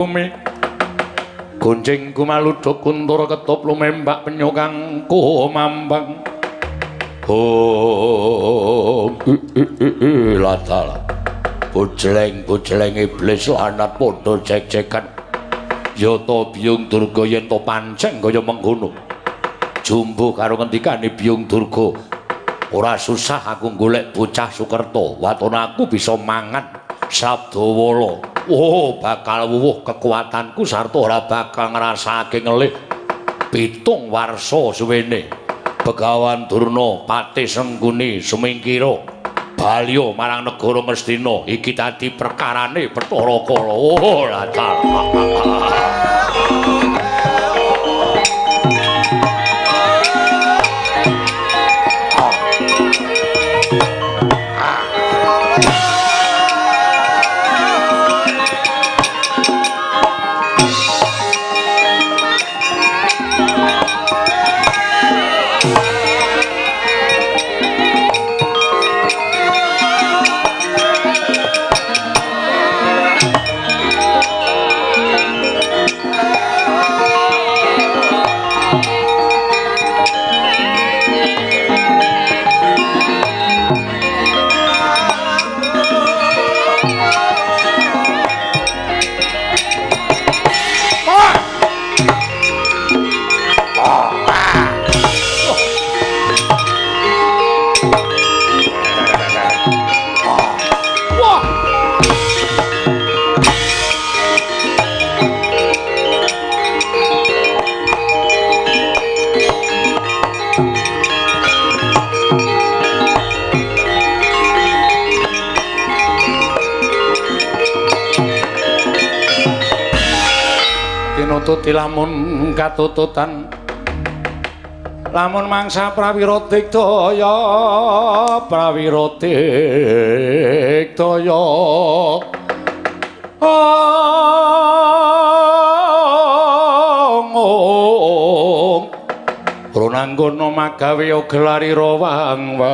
Bumi gonceng kumaluduk kuntur ketup lumembak penyu kang kumambang. Oh latala bojleng-bojleng iblis lanat padha cek-cekan. Yata Biyung Durga yen to pancen kaya mengkono. Jumbo karo ngendikane Biyung Durga, ora susah aku golek bocah Sukerta, waton aku bisa mangan sabdawala. Oh, bakal wuwuh kekuatanku sarta ora bakal ngrasake ngelih 7 warsa suwene. Begawan Durna patih Sengkuni sumingkira balya marang negara Ngastina iki dadi perkarane Bathara Kala. Oh, latar. Tinututi lamun katututan lamun mangsa prawira digdaya prawira digdaya ong ronanggana magawe gelarira wang wang.